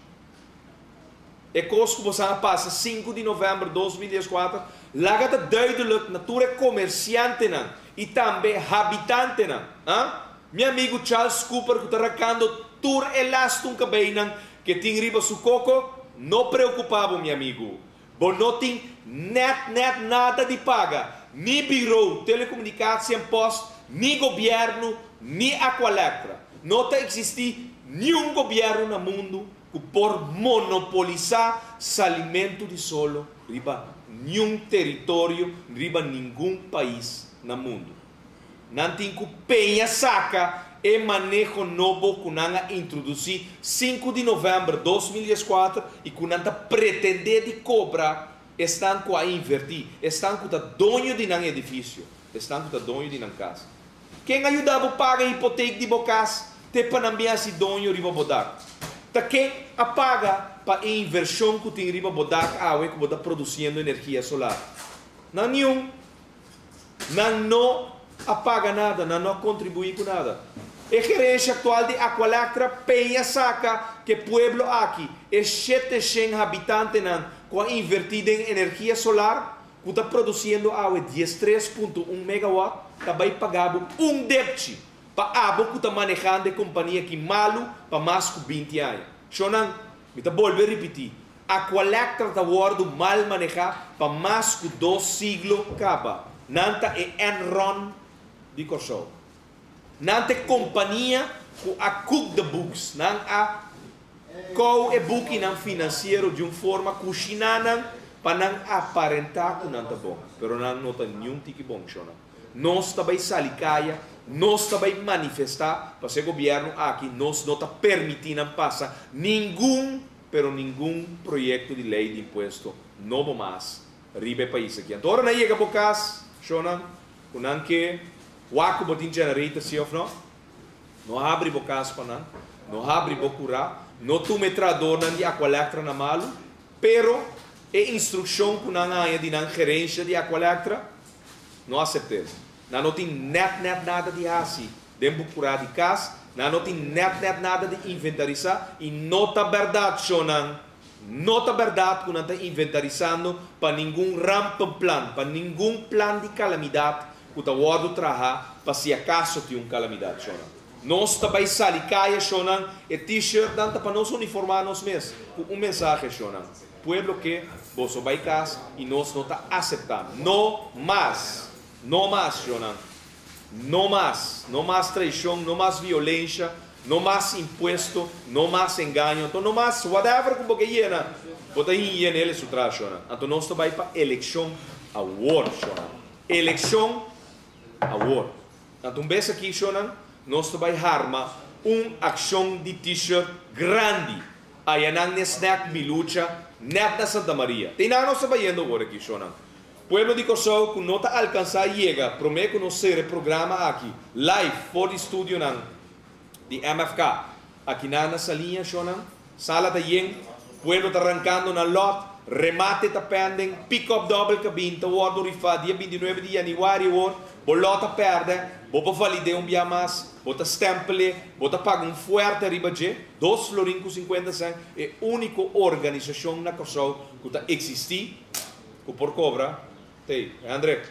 E kos ku boso a pasa 5 di novèmber di 2014, laga ta duidelijk na tur e komersiantenan i tambe habitantenan. Ah? Mi amigu Charles Cooper ku ta rankando tur e lastu kabeinan ku tin riba su koko, no preokupá, mi amigu. Bo no tin net net nada di paga. Ni bureau, telecomunicatie en post, ni gobièrnu, ni Aqualectra. No ta eksistí ningun gobièrnu na mundu ku por monopolisá salimentu di solo riba ningun teritorio, riba ningun pais na mundu. Nan tin ku peña saka e maneho nobo ku nan a introdusí 5 di novèmber di 2004 i ku nan ta pretendé di kobra esnan ku a invertí, esnan ku ta doño di nan edifisio, esnan ku ta doño di nan kas. Ken a yuda bo paga hipotek di bo kas, te pa nan bin hasi doño riba bo dak. Ta ken a paga pa invershon ku tin riba bo dak awe ku bo ta produsiendo energia solar. Nan ningun, nan no a paga nada, nan no a kontribuí ku nada. E gerensia aktual di Aqualectra peña saka ku pueblo aki e 700 habitantenan ku a invertí den energia solar, ku ta produsiendo awe 13.1 megawatt, ta bai paga bo un depchi pa abo ku ta manehando e kompania aki malu pa mas ku 20 aña. Shonnan, mi ta bolbe ripití, Aqualectra ta wòrdu mal manehá pa mas ku 2 siglo kaba. Nan ta e Enron di Kòrsou. Nan ta e kompania ku a cook the books. Nan a kou e bukinan finansiero di un forma kushiná nan pa nan aparentá ku nan ta bon. Pero nan no ta niun tiki bon, shona. Nos ta bai sali kaya, nos ta bai manifestá, pa e gobièrnu aki nos no ta permití nan pasa ningun, pero ningun proyekto di lei di impuesto nobo mas riba e pais aki. Anto, ora nan yega bo kas, shona, ku nan ke wak ku bo tin generator si òf no? No habri bo kas pa nan, no habri bo kurá, no tuma trahadónan di Aqualectra na malu, pero e instrukshon ku nan a haña di nan gerensia di Aqualectra, no asept'é. Nan no tin net net nada di hasi den bo kurá di kas, nan no tin net net nada di inventarisá i no ta berdat, shonnan, no ta berdat ku nan ta inventarisando pa ningun rampenplan, pa ningun plan di kalamidat ku ta wòrdu traha pa si akaso tin un kalamidat, shonnan. Nos ta bai sali kaya, shonnan, e t-shirt nan ta pa nos uniformá nos mes, ku un mensahe, shonnan. Pueblo ke boso bai kas i nos no ta aseptá. No mas. No mas, shonnan. No mas. No mas traishon, no mas violensia, no mas impuesto, no mas engaño. Anto, no mas, whatever ku bo ke yena, bo ta yena ele su tras, shonnan. Anto, nos ta bai pa elekshon awor, shonnan. Elekshon awor. Anto, un bes aki, shonnan, nos ta bai harma un akshon di t-shirt grandi. Ayanan na snack Milucha, net na Santa Maria. Tin nan nos ta bayendo awor aki, shonnan. Pueblo di Kòrsou ku no ta alkansá yega, promé ku nos sera e programa aki, live for di studio nan di MFK. Aki na Saliña, shonnan, sala ta yen, pueblo ta rankando nan lot, remate ta pending, pick-up double cabin, ta wòrdu rifá dia 29 di yanüari awor, bo lot a pèrdè, bo por valid'é un bia mas, bo ta stempel e, bo ta paga un fuerte riba dje, 2 florin ku 50 sènt, e úniko organisashon na Kòrsou ku ta eksistí, ku por kobra. Hey, André,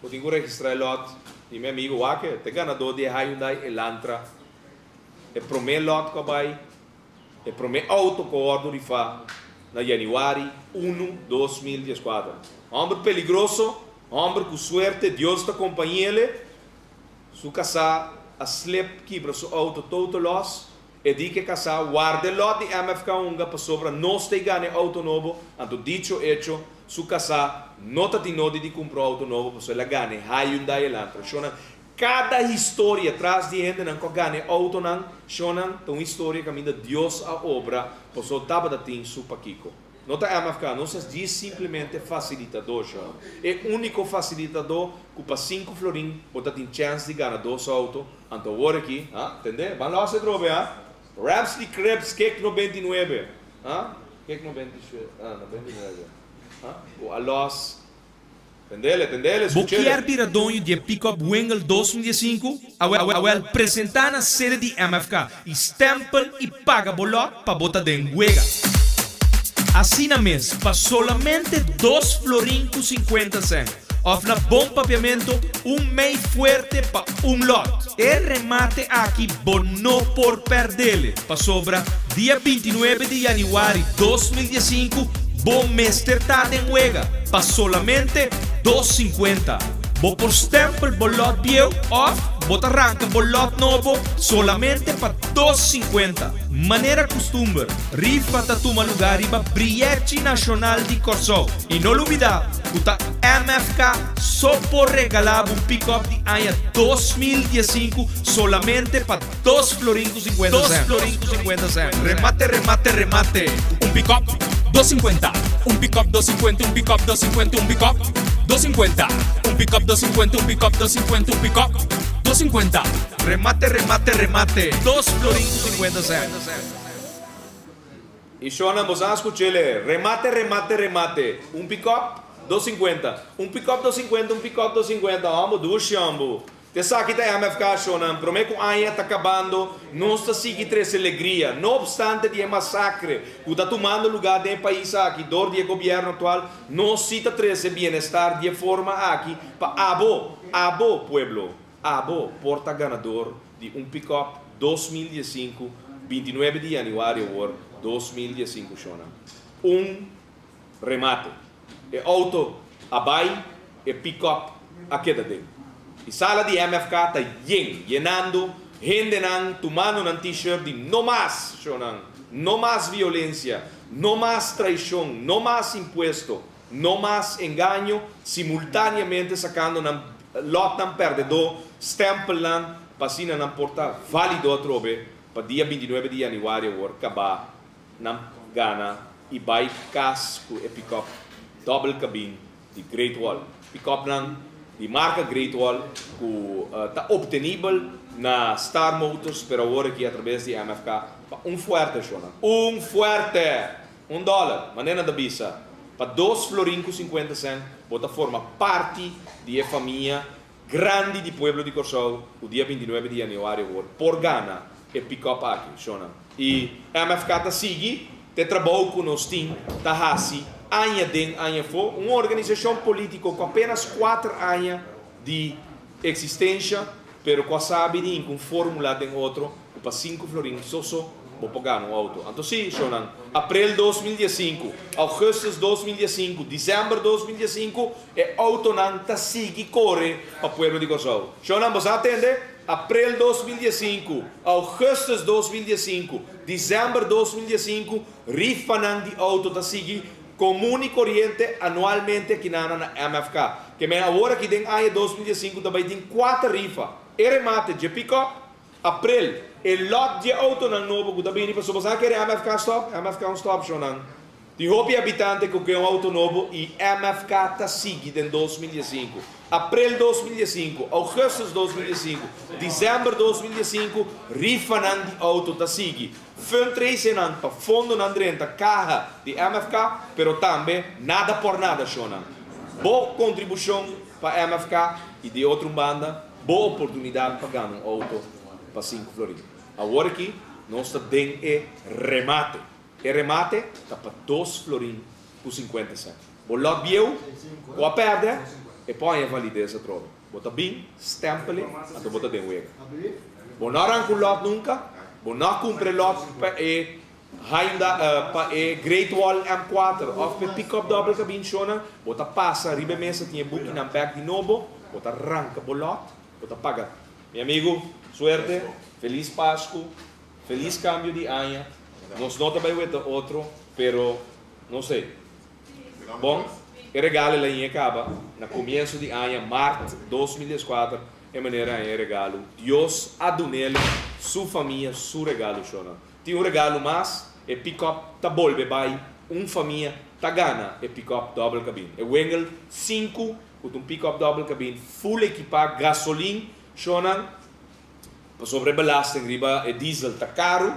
bo tin ku registrá e lot di mi amigu wak, ta ganadó di Hyundai Elantra. E promé lot ku a bai, e promé outo ku a wòrdu rifá na yanüari 1, 2014. Hòmber peligroso, hòmber ku suerte, Dios ta kompañ'é, su kasá. a slip kibra su auto total loss, e di ku e kasá warda e lot di MFK hunga pasobra nos ta gana e auto nobo. Anto dicho hecho, su kasá no tabatin nodi di kumpra auto nobo pasobra el a gana Hyundai Elantra. Shonnan, kada historia tras di hendenan ku a gana autonan, shonnan, ta un historia kaminda Dios a obra, pasobra tabatin su pakiko. No ta MFK, nos ta simplemente fasilitadó, shon. E úniko fasilitadó ku pa 5 florin bo tin chèns di gana dos auto. Anto awor aki, ah, entendé? Ban los trobe, ah? Ramsley Krebs, Kek 99. Ah? Kek 97, ah, 99. Ah? O a los. Entendé? Entendé? Bo ke bira doño di pick-up Wingle 2005? Awel, presentá na sede di MFK i stempel i paga bo lot pa bo ta den wega. Asina mes, pa solamente 2 florin ku 50 sènt. Òf na bon papiamentu, un mei fuerte pa un lot. E remate aki bo no por pèrdè. Pasobra, dia 29 di yanüari 2005, bo mester ta den wega. Pa solamente 2,50. Bo por stempel bo lot bieu òf bo ta ranka bo lot nobo solamente pa 2,50. Manera kustumber, rifa ta tuma lugá riba Briechi Nashonal di Kòrsou. I no lubidá, ku ta MFK so por regalá un pick-up di aña 2015 solamente pa 2 florin ku 50 2 florin ku 50 sènt. Remate, remate, remate. Un pick-up, 250. Un pick-up, 250. Un pick-up, 250. Un pick-up, 250. Un pick-up, 250. Un pick-up, 250. Un pick-up, 250. Remate, remate, remate. 2 florin ku 50 sènt. I shonnan, boso a skucha. Remate, remate, remate. Un pick-up, 250. Un pick-up, 250, un pick-up, 250. Amo, dushi, amo. Esaki ta MFK, shonnan. Promé ku aña ta kabando, nos ta sigui trese alegria. No opstante di masakre ku ta tumando lugá den e pais aki, dor di gobièrnu aktual, nos ta trese bienestar di forma aki pa abo, abo pueblo, abo por ta ganadó di un pick-up 2015, 29 di yanüari 2015, shonnan. Un remate. E auto a bai e pick-up a keda den. E sala di MFK ta yen, yenando, hendenan tumando un t-shirt di no mas, shonnan, no mas violensia, no mas traishon, no mas impuesto, no mas engaño, simultáneamente sakando nan lotnan pèrdèdó, stempel nan, pa asina nan por ta válido atrobe, pa dia 29 di yanüari kaba nan gana i bai kas ku e pick-up double cabin di Great Wall. Pick-up nan di marka Great Wall ku ta optenibel na Star Motors, pero awor aki atraves di MFK pa un fuerte, shonnan. Un fuerte! $1, manera nan ta bisa. Pa 2 florin ku 50 sènt, bo ta forma parti di famia grandi di pueblo di Kòrsou, e dia 29 di yanüari por gana e pick-up aki, shonnan. I MFK ta sigui, e trabou ku nos tin, ta hasi, aña den, aña afó, un organisashon polítiko ku apenas 4 aña di eksistensia, pero ku sabi di ku fórmula den otro, pa 5 florin so so, bo por gana un auto. Anto si, shonnan, aprel 2015, ougùstùs 2015, desèmber 2015, e autonan ta sigui kore pa pueblo di Kòrsou. Shonnan, bo a tende? Aprel 2015, ougùstùs 2015, desèmber 2015, rifanan di auto ta sigui komun i koriente anualmente aki na MFK. Ke men awor aki den aña 2015 tambe tin kuater rifa. E remate di pick-up, aprel, e lot di autonan nobo ku tambe pa bo ke MFK stop, MFK un stop, shonnan. Di hopi habitante ku ke un auto nobo i MFK ta sigui den 2005. Aprel 2005, ougùstùs 2005, desèmber 2005, rifanan di auto ta sigui. Fundraising pa fondonan drenta kaha di MFK, pero tambe nada por nada, shonnan. Bo kontribushon pa MFK i di otro banda, bo oportunidat pa gana un auto pa 5 florin. Awor aki, nos ta den e remate. E remate ta pa 2 florin ku 50 sènt. Bo lot bieu, bo a pèrdè, e por haña valides atrobe. Bo ta bin, stempel, anto bo ta den wega. Bo no ranka lot nunka, bo no kumpra lot pa e Hyundai, pa e Great Wall M4 òf pa pick-up double cabin, shonnan, bo ta pasa riba mesa tin e buki nan bèk di nobo, bo ta ranka bo lot, bo ta paga. Mi amigu, suerte, felis Pasku, felis kambio di aña. Nos no ta bai weta otro, pero no sé. Bon, e regalo el a haña kaba na komienso di aña, mart 2014, e manera a haña e regalo. Dios a dun'el su famia su regalo, shona. Tin un regalo mas, e pick-up ta bolbe bai, un famia ta gana e pick-up double cabin. E Wengel 5, ku un pick-up double cabin full ekipá, gasolin, shona, pasobra belasting riba e diesel ta karu,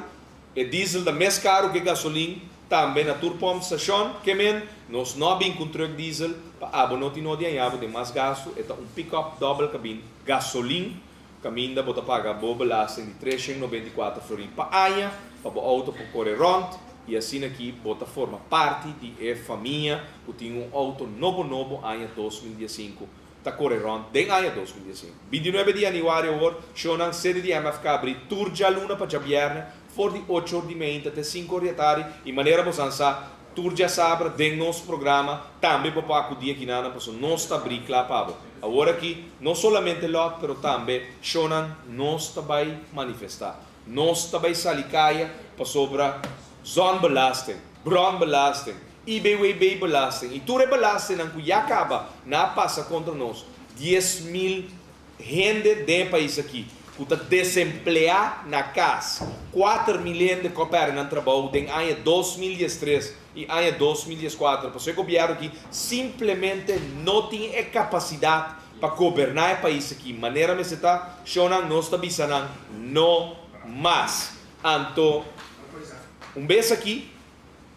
e diesel ta mas karu ku gasolin, tambe na tur pump station, ke men, nos no bin ku truck diesel, pa abo no tin nodi haña bo den mas gastu, e ta un pick-up double cabin gasolin, kaminda bo ta paga bo belasting di 394 florin pa aña, pa bo outo por kore rònt, i asina aki bo ta forma parti di e famia ku tin un outo nobo nobo aña 2015 ta kore rònt den aña 2015. 29 di yanüari awor, shownan sede di MFK habrí tur djaluna pa djabièrnè, for di 8 or di mainta te 5 or di atardi, i manera bo sa, tur djasabra den nos programa, tambe bo por akudí akinan, paso nos ta habrí kla pa bo. Awor aki, no solamente lòt, pero tambe shownan nos ta bai manifestá. Nos ta bai sali kaya pasobra zonbelasting, bronbelasting, IBWB belasting, i tur e belasting ku ya kaba nan a pasa kontra nos, 10 mil hende den e pais aki, ku ta desempleá na kas, 4 mil hende ku a pèrdè nan trabou den aña 2013 i aña 2014, pasobra e gobièrnu aki simplemente no tin e kapasidat pa goberná e pais aki. Manera mester ta, shownan nos ta bisa nan no mas. Anto, un bes aki,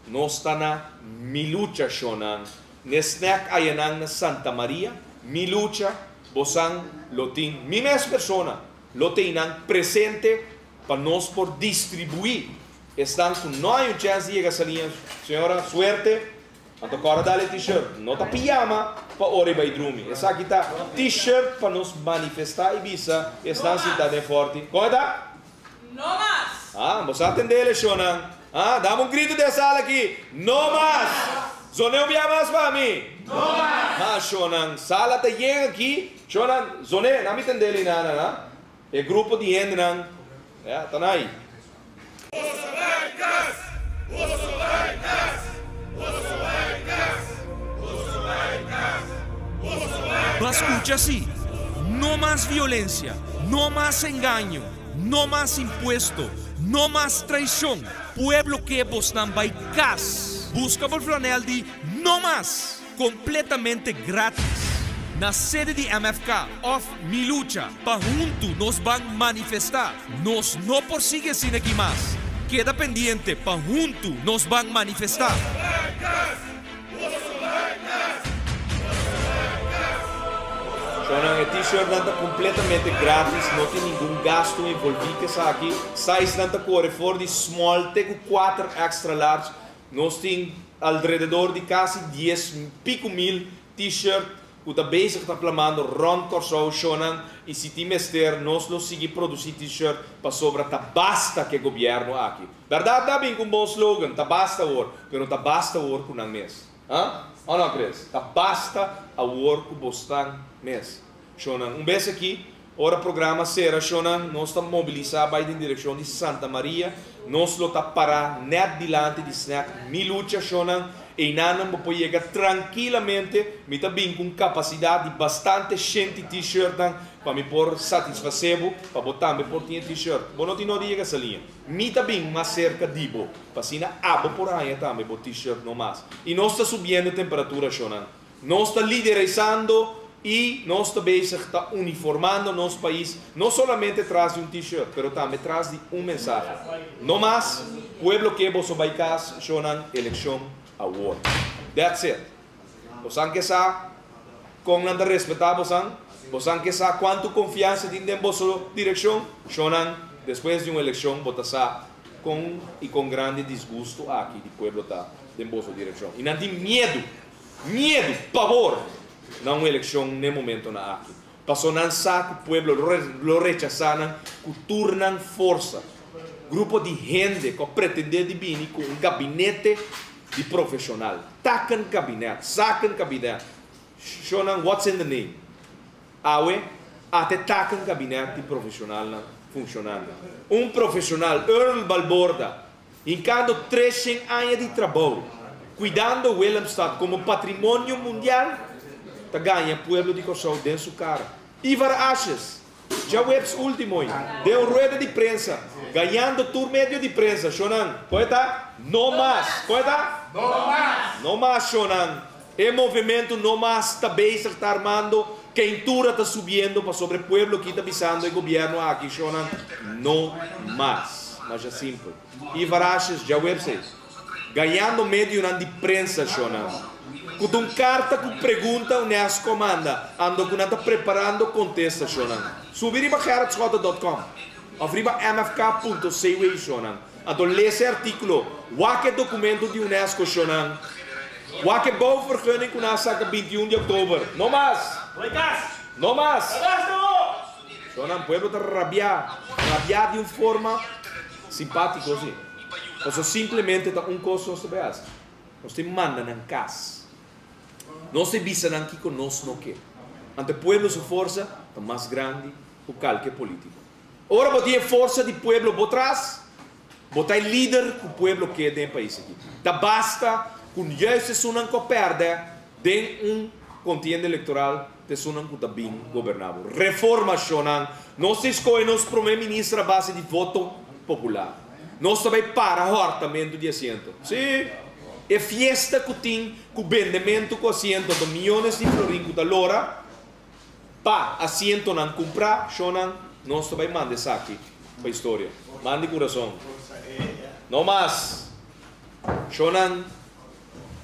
nos ta na Mi Lucha shownan. Na snack ayanan na Santa Maria, Mi Lucha, bosan lo tin, mi mes persona, lo tin nan presente pa nos por distribuí. Esnan ku no tin un chèns di yega Saliña, señora, suerte. Anto kòrda dal t-shirt. No ta piyama pa ora bai drumi. Esaki ta t-shirt pa nos manifestá i bisa esnan sintá den Fòrti. Kon ta? No mas! Ah, bo a tende, shownan. Ah, dame un grito den sala aki. No mas! Zona un bia mas pa mi. No mas! Ah, shownan, sala ta yen aki. Shownan, zona, laga mi tende na na. E grupo di hende nan. Ja, ta ei. Boso bai kas! Boso bai kas! Boso bai kas! Boso bai kas! Boso bai Mas skucha asina, no mas violensia, no mas engaño, no mas impuesto, no mas traishon. Pueblo ke bosnan bai kas. Buska bo flanel di no mas, kompletamente gratis. Na sede di MFK òf Mi Lucha, pa huntu nos ban manifestá. Nos no por sigui asina aki mas. Keda pendiente pa huntu nos ban manifestá. Bai kas! Boso bai kas! Boso bai kas! Shownan, e t-shirt nan ta kompletamente gratis, no tin ningun gastu envolví ku esaki. Size nan ta kore for di small te ku 4 extra large. Nos tin alrededor di kasi 10 piku mil t-shirt ku ta bezig ta plamando rònt Kòrsou shownan i si tin mester nos lo sigui produsí t-shirt pasobra ta basta ku e gobièrnu aki. Berdat ta bin ku un bon slogan, ta basta awor, pero ta basta awor ku nan mes. Ah? O no, Chris? Ta basta awor ku bosnan mes. Shownan, un bes aki, ora programa sera shownan, nos ta mobilisá bai den direkshon di Santa Maria, nos lo ta pará nèt dilanti di snack Mi Lucha shownan, einan bo por yega trankilamente, mi ta bin ku kapasidat di bastante hende t-shirt nan, pa mi por satisfasé bo, pa bo tambe por tin t-shirt. Bo no tin nodi yega Saliña. Mi ta bin mas serka di bo, pa asina abo por haña tambe bo t-shirt no mas. I nos ta subiendo temperatura shownan. Nos ta liderisando i nos ta bezig ta uniformando nos pais, no solamente tras di un t-shirt, pero tambe tras di un mensahe. No mas, pueblo ke boso bai kas, shownan elekshon awor. That's it. Bosan ke sa kon nan ta respetá bosan, bosan ke sa kuantu konfiansa tin den boso direkshon, shownan despues di un elekshon bo ta sa kon i kon grandi disgusto aki di pueblo ta den boso direkshon. I nan tin miedu, miedu, pavor na un elekshon na momento nan aki. Paso nan sa ku pueblo lo rechasá nan ku tur nan forsa. Grupo di hende ku pretendé di bini ku un gabinete di profeshonal. Takenkabinet, zakenkabinet. Shownan what's in the name. Awe, Ate taken kabinet di profeshonalnan funshonando. Un profeshonal, Earl Balborda, hinkando 300 aña di trabou, kuidando Willemstad komo patrimonio mundial, ta gaña pueblo di Kòrsou den su kara. Ivar Asjes, djaweps último ei, den un rueda di prensa, gañando tur medio di prensa, Shonnan, kon e ta? No mas! Kon e ta? No mas! No mas, shonnan! E movementu no mas ta bezig ta armando, keintura ta subiendo pasobra e pueblo aki ta bisando e gobierno aki, shonnan, no mas! Masha simpel. Ivar Asjes, djaweps ei, gañando medionan di prensa, shonnan, ku ta un karta ku pregunta UNESCO a manda, ando ku nan ta preparando kontesta, shonnan. Subi riba gerritschotte dot com òf riba mfk punto cw, shonnan. Anto lesa e artíkulo, wak e dokumento di UNESCO, shonnan. Wak e bouwvergunning ku nan a saka 21 di òktober. No mas! No mas! Shonnan, pueblo ta rabiá, rabiá di un forma simpátiko si. Pasobra simplemente ta un kos nos ta bai hasi. Nos tin manda nan kas. Nos ta bisa nan kiko nos no ke. Anto e pueblo su forsa ta mas grandi ku kalke polítiko. Ora bo tin e forsa di pueblo bo tras, bo ta e lider ku pueblo ke den e pais aki. Ta basta ku juist esunnan ku a pèrdè den un kontienda elektoral ta esunnan ku ta bin goberná bo. Reformashonnan, Nos ta eskohe nos promé minister a base di voto popular. Nos ta bai para hòrtamentu di asiento. Sí, e fiesta ku tin ku bendementu ku asiento anto miónes di florin ku ta lora, Pa asientonan kumprá, shonnan, nos ta bai manda esaki pa historia. Manda di kurason. No mas! Shonnan,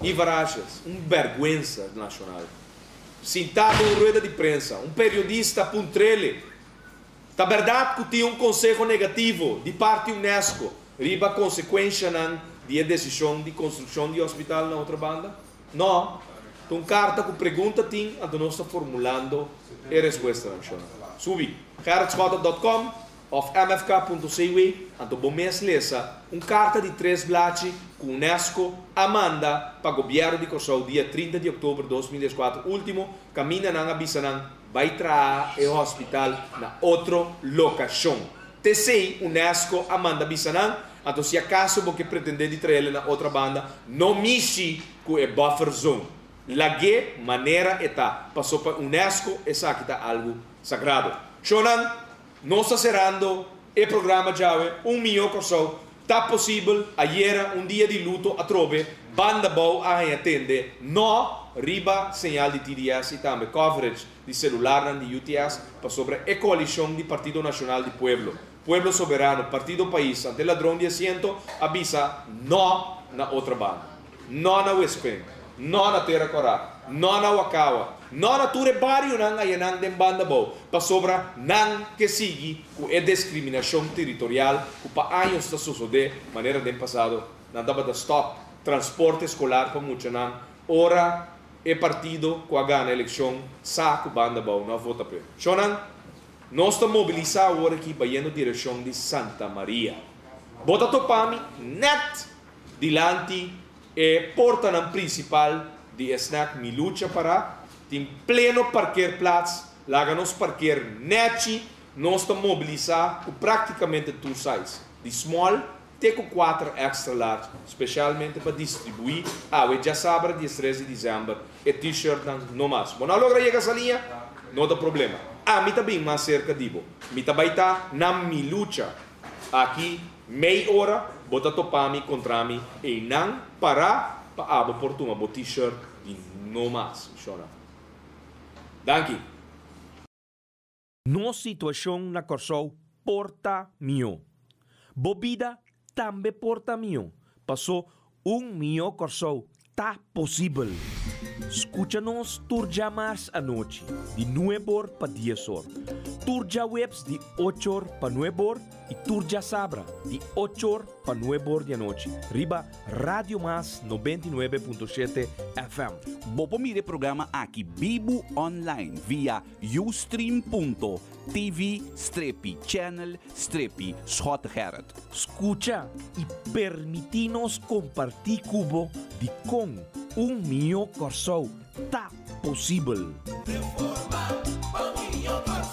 Ivar Asjes, un bèrgwensa nashonal. Sintá den un rueda di prensa, un periodista puntr'ele, Ta bèrdat ku tin un konseho negativo di parti UNESCO riba konsekuenshanan di e desishon di konstrukshon di hospital na Otrobanda? No, ta un karta ku pregunta tin, anto nos ta formulando e respuestanan. Shona. Subi gerritschotte dot com òf mfk punto cw anto bo mes lesa un karta di tres blachi ku unesco a manda pa gobièrnu di Kòrsou dia 30 di òktober 2014 último kaminda nan a bisa nan bai traha e hospital na otro lokashon. T'esei unesco a manda bisa nan, anto si acaso bo ke pretende di traele na otra banda, no mishi ku e buffer zone. Lag'é manera e ta, paso pa unesco esaki ta algu sagrado. Shownan, nos ta serando e programa djawe, Un Mihó Kòrsou ta posibel, ayera un dia di luto atrobe, Banda Bou a haña tende no riba señal di TDS i tambe coverage di celularnan di UTS pasobra e coalicion di Partido Nacional di Pueblo, Pueblo Soberano, Partido Pais ante ladron di asiento a bisa no na otra banda, no na Wespen, no na Tera Cora, no na Wakawa, no na tur e barionan ayanan den Banda Bou pasobra nan ke sigui cu e discriminacion territorial cu pa años ta sosode manera den pasado nan tabata stop transporte escolar pa muchanan ora E partido ku a gana elekshon sa ku Banda Bou no a vota p'e. Shonnan, nos ta mobilisá awor aki bayendo direkshon di Santa Maria. Bo ta topa mi nèt dilanti e portanan prinsipal di e snack Mi Lucha pará. Tin pleno parkeerplaats, laga nos parkeer nèchi. Nos ta mobilisá ku práktikamente tur size, di small Te ku kuater extra large, spesialmente pa distribuí awe djasabra 13 di dizèmber e T-shirtnan no mas. Bo no a logra yega Saliña? No ta problema. Ami ta bin mas serka di bo. Mi ta bai ta na Mi Lucha. Aki mei ora bo ta topa mi kontra mi einan pará pa abo por tuma bo T-shirt di no mas. Shona. Danki. Nos situashon na Kòrsou por ta mihó. Bo bida tambe por ta mihó, pasó un mihó Kòrsou ta posibel. Skucha nos tur djamars anochi di nueb'or pa dies'or, tur djaweps di och'or pa nueb'or i tur djasabra di och'or pa nueb'or di anochi riba Radio Mas 99.7 FM. Bo por mira e programa aki bibu online via Ustream.tv strepi channel strepi Schottegerrit. Skucha i permití nos kompartí ku bo dikon un mihó Kòrsou ta posibel. Reforma pa mihó Kòrsou.